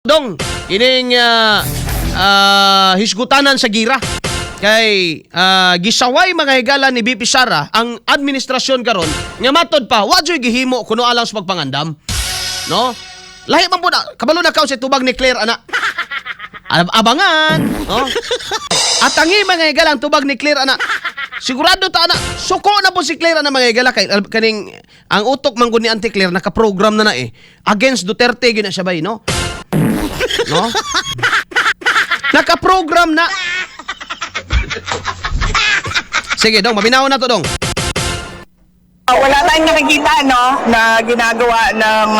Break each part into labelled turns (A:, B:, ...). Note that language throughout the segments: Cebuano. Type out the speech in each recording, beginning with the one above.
A: Dong, kining hisgutanan sa gira kay gisaway, mga higala, ni VP Sara ang administrasyon karon nga matod pa wa joy gihimo kuno alang sa pagpangandam, no? Lahi man po na kabalo na ka sa tubag ni Claire ana. Abangan, no? Atangi, mga higala, ang tubag ni Claire ana. Sigurado ta ana, suko na po si Claire ana, mga higala, kay kaning ang utok man gud ni Auntie Claire naka-program na na eh. Against Duterte gyud na siya bay, no? No? Naka-program na. Sige, dong, maminaw na to, dong.
B: Wala tayong nakikita, no, na ginagawa ng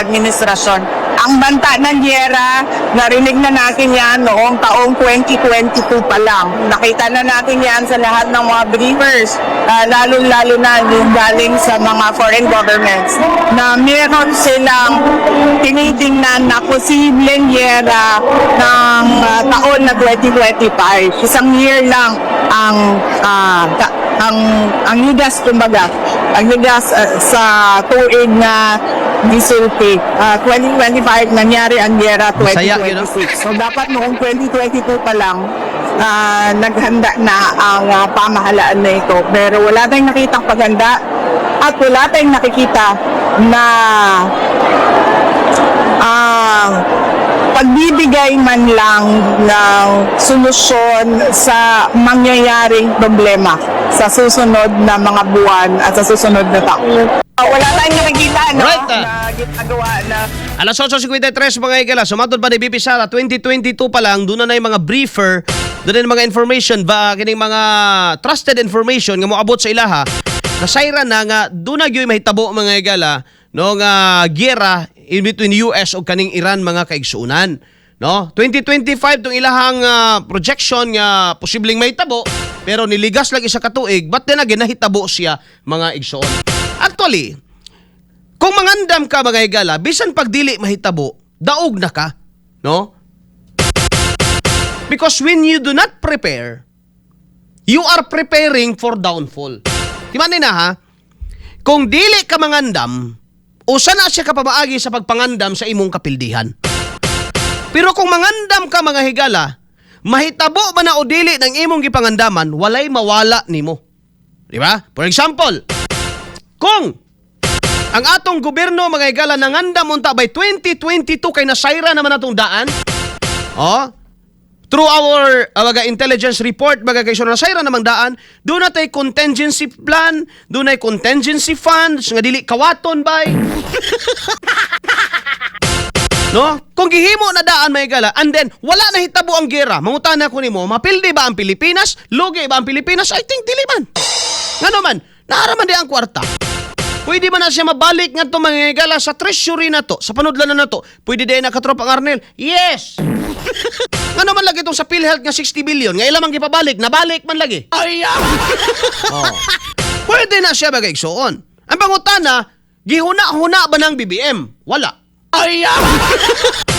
B: administrasyon. Ang banta ng giyera, narinig na natin yan noong taong 2022 pa lang. Nakita na natin yan sa lahat ng mga briefers, lalong-lalo na yung galing sa mga foreign governments, na meron silang tinitingnan na posibleng giyera ng taon na 2025. Isang year lang ang ang ligas, kumbaga ang ligas sa tuig na gisulti. 2025 nangyari ang giyera,
A: Masaya yun, no?
B: 2026. So dapat noong 2022 pa lang naghanda na ang pamahalaan na ito. Pero wala tayong nakitang paghanda at wala tayong nakikita na pagbibigay man lang ng solusyon sa mangyayaring problema sa susunod na mga buwan at sa susunod na taon. Wala tayong nakikita, no,
A: Right, ah.
B: na ginagawa na
A: Alas 8:53, mga higala, sumatod pa ni VP Sara, 2022 pa lang, doon na yung mga briefer, doon na yung mga information, ba, kining mga trusted information nga moabot sa ilaha, nasayra na nga doon na gyud mahitabo, mga higala, no, nga giyera in between US ug kaning Iran, mga kaigsuonan. No? 2025 tong ilahang projection nga posibleng mahitabo, pero niligas lang isa ka tuig, but then again nahitabo siya, mga igsoon. Actually, kung mangandam ka, mga higala, bisan pagdili mahitabo, daog na ka, no? Because when you do not prepare, you are preparing for downfall. Di ba na ha? Kung dili ka mangandam, usa na siya ka pamaagi sa pagpangandam sa imong kapildihan. Pero kung mangandam ka, mga higala, mahitabo ba na o dili ng imong gipangandaman, walay mawala nimo. Di ba? For example, kung ang atong gobyerno, mga higala, nangandam unta by 2022 kay nasayra naman atong daan. Oh, through our mga intelligence report, mga kaigsuonan, nasayra namang daan, duna tay contingency plan, duna contingency funds nga dili kawaton bay. No? Kung gihimo na daan, mga higala, and then wala na hitabo ang gera, mangutana ko nimo, mapildi ba ang Pilipinas? Lugi ba ang Pilipinas? I think dili man. Ngano man, naara man di ang kwarta. Pwede ba na siya mabalik nga mga higala, sa treasury na to, sa panudlan na to? Pwede din na, katropa Arnel? Yes! Ngano man lagi itong sa PhilHealth nga 60 billion, nga ilang man gipabalik, nabalik man lagi. Ay! Oh. Pwede na siya, mga igsoon. Ang pangutana, gihuna-huna ba ng BBM? Wala. Ay!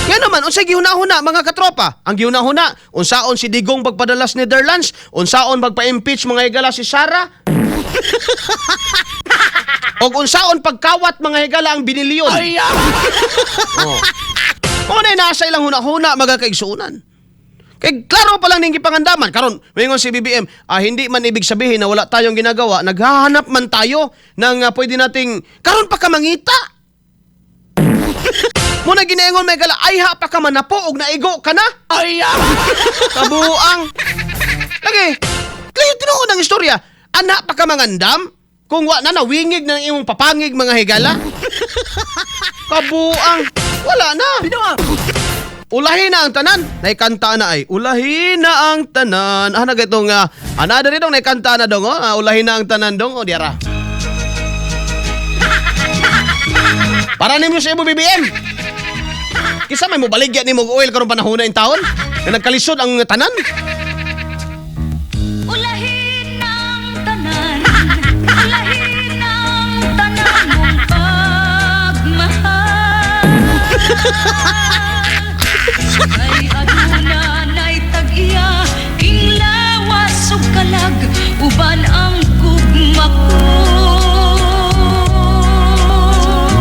A: Nga naman, unsay gihuna-huna, mga katropa? Ang gihuna-huna, unsaon si Digong pagpadala sa Netherlands, unsaon magpa-impeach, mga higala, si Sara, og unsaon pagkawat, mga higala, ang binilyon. Ay! Oh. Mao na nasa ilang huna-huna, mga kaigsuonan. Kay klaro pa lang ning gipangandaman. Karon, moingon si BBM, hindi man ibig sabihin na wala tayong ginagawa, naghahanap man tayo ng pwede nating karon pa ka mangita. Mao na ginaingon may gala, ayha pa ka manapo og naigo ka na. Ay! Kabuang. Lagi, lagi tinuod ang istorya. Ana pa ka mangandam? Kung wa na nawingig ng imong papangig, mga higala. Kabuang. Wala na. Ulahin na ang tanan. Naikanta na ay. Ulahin na ang tanan. Ah, na itong, ana diri dong, naikanta na dong, oh. Ah, ulahin na ang tanan dong, oh, diara. Para nimo sa imo, BBM. Kisa may mobaligya nimo og oil karong panahon na taon? Nga nagkalisod ang tanan.
C: Ulahin ang tanan, ulahin ang tanan mong pagmahal. Kay aduna na'y tag-iya, king lawas ug kalag, uban ang gugma ko.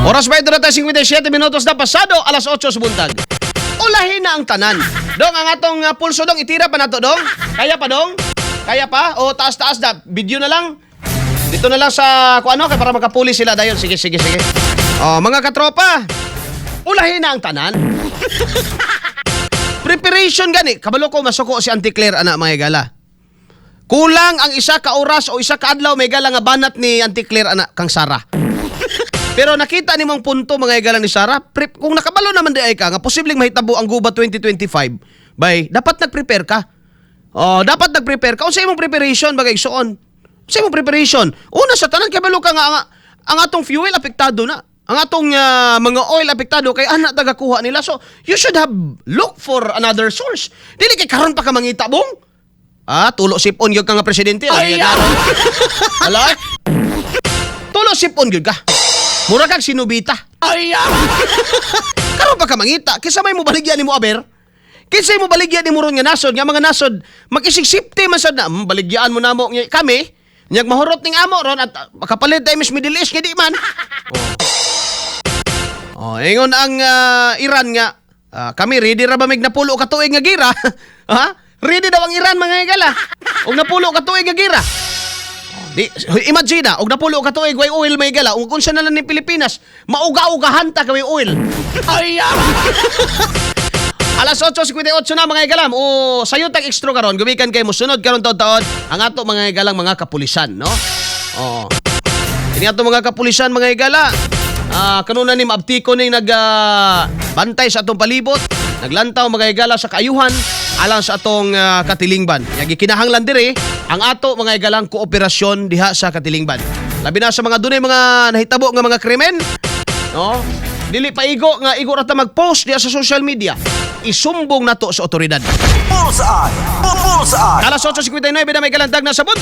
A: Oras ba ito na tayo, 57 minutos na pasado alas 8 sa buntag. Ulahin na ang tanan. Dong, ang atong pulso, dong, itira pa nato, dong. Kaya pa, dong? Kaya pa? O taas-taas na, video na lang. Dito na lang sa kung ano kay para makapuli sila dayon. Sige, sige, sige. Oh, mga katropa, ulahin na ang tanan. Preparation gani. Kabalo ko masuko si Auntie Claire ana, mga higala. Kulang ang isa ka oras o isa ka adlaw, may gala, nga banat ni Auntie Claire ana kang Sara. Pero nakita ni mong punto, mga higala ni Sara, kung nakabalo naman di ay ka nga posibleng mahitabo ang Gubat 2025, bay, dapat nag-prepare ka. Oh, dapat nag-prepare ka. Unsa imong preparation bagay igsuon? Unsa imong preparation? Una sa tanan, kabalo ka nga ang atong fuel apektado na. Ang atong mga oil apektado kay ana tagakuha nila. So, you should have look for another source. Dili kay karon pa ka mangita, bong. Ah, tulo sipon gyud ka nga presidente. Ay, ala. Eh. Tulo sipon gyud ka. Mura kag sinubita. Ay! Karon pa ka mangita, kinsa may mo baligya nimo, aber? Kinsa mo baligya nimo ron nga nasod, nga mga nasod mag-isig safety man sad na, baligyaan mo namo kami, nyag mahurot ning amo ron at makapalit tayo Miss Middle East nga di man. Oh, ingon ang Iran nga kami ready ra ba mig napulo ka tuig nga gira? Ha? Ready daw ang Iran, mga higala. Og napulo ka tuig nga gira. Di, imagine na, og napulo ka tuig way oil, may gala, ug kung na lang ni Pilipinas, mauga-ugahan ta ka way oil. Ay! Alas 8:58 na, mga igalam. O sayo tag extra karon, gumikan kay musunod karon taon-taon ang ato, mga igalang, mga kapulisan, no? Oo. Ini ato mga kapulisan, mga higala. Kanuna ni maabtiko ning nag bantay sa atong palibot, naglantaw, mga higala, sa kaayuhan alang sa atong katilingban. Yagi kinahanglan diri ang ato, mga higalang, kooperasyon diha sa katilingban. Labi na sa mga dunay mga nahitabo nga mga krimen, no? Dili pa igo nga igo ra ta mag-post diha sa social media. Isumbong nato sa otoridad.
D: Bullseye! Bullseye!
A: Alas 8:59 na, may kalandag na sa bunta.